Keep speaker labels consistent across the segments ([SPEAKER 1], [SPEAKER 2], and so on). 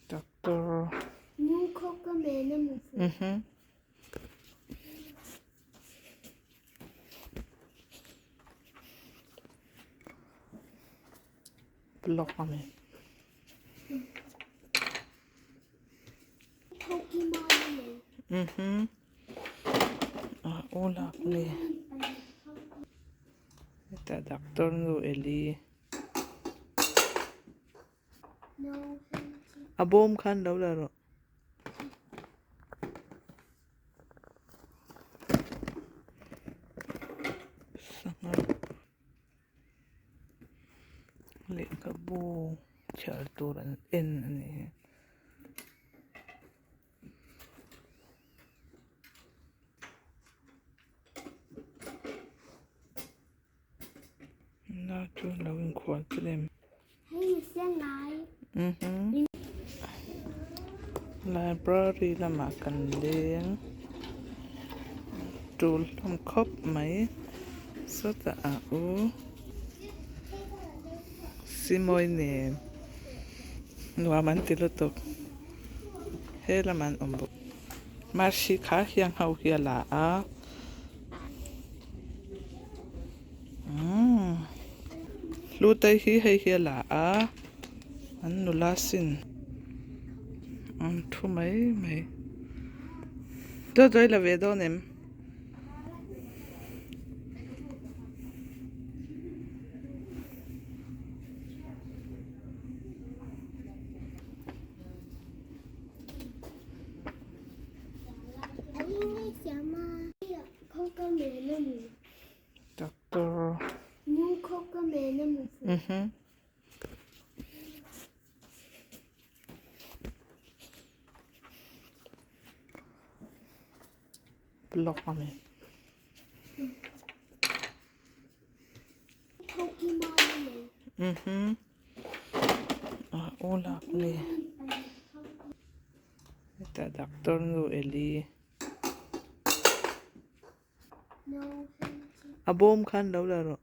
[SPEAKER 1] Doctor. Mhm. Block ami. Mhm. Ah ulak ni. Hetah doctor nu Eli. A bawm khan lo la rawh. Sangha lehkhabu chhiar tur an en a ni. Na chu lo inkhual tel em? Library lamah kan leng tul hlawm khawp mai sawtah a u Simawi nen nuam an ti lutuk he lamah an awm bawk mahse kha hiang ho hi a la a. Hlutei hi hei hi a la a an nula sin an thu mai mai dawt dawt la ve dawn em. Doctor. Mhm. Block ami. Mhm. Ah ulak ni. Hetah doctor nu Eli. A bawm khan lo la rawh.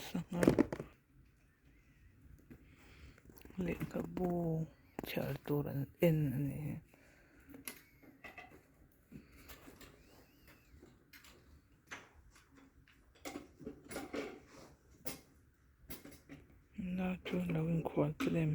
[SPEAKER 1] Sangha lehkhabu chhiar tur an en a ni. Na chu lo inkhual tel em?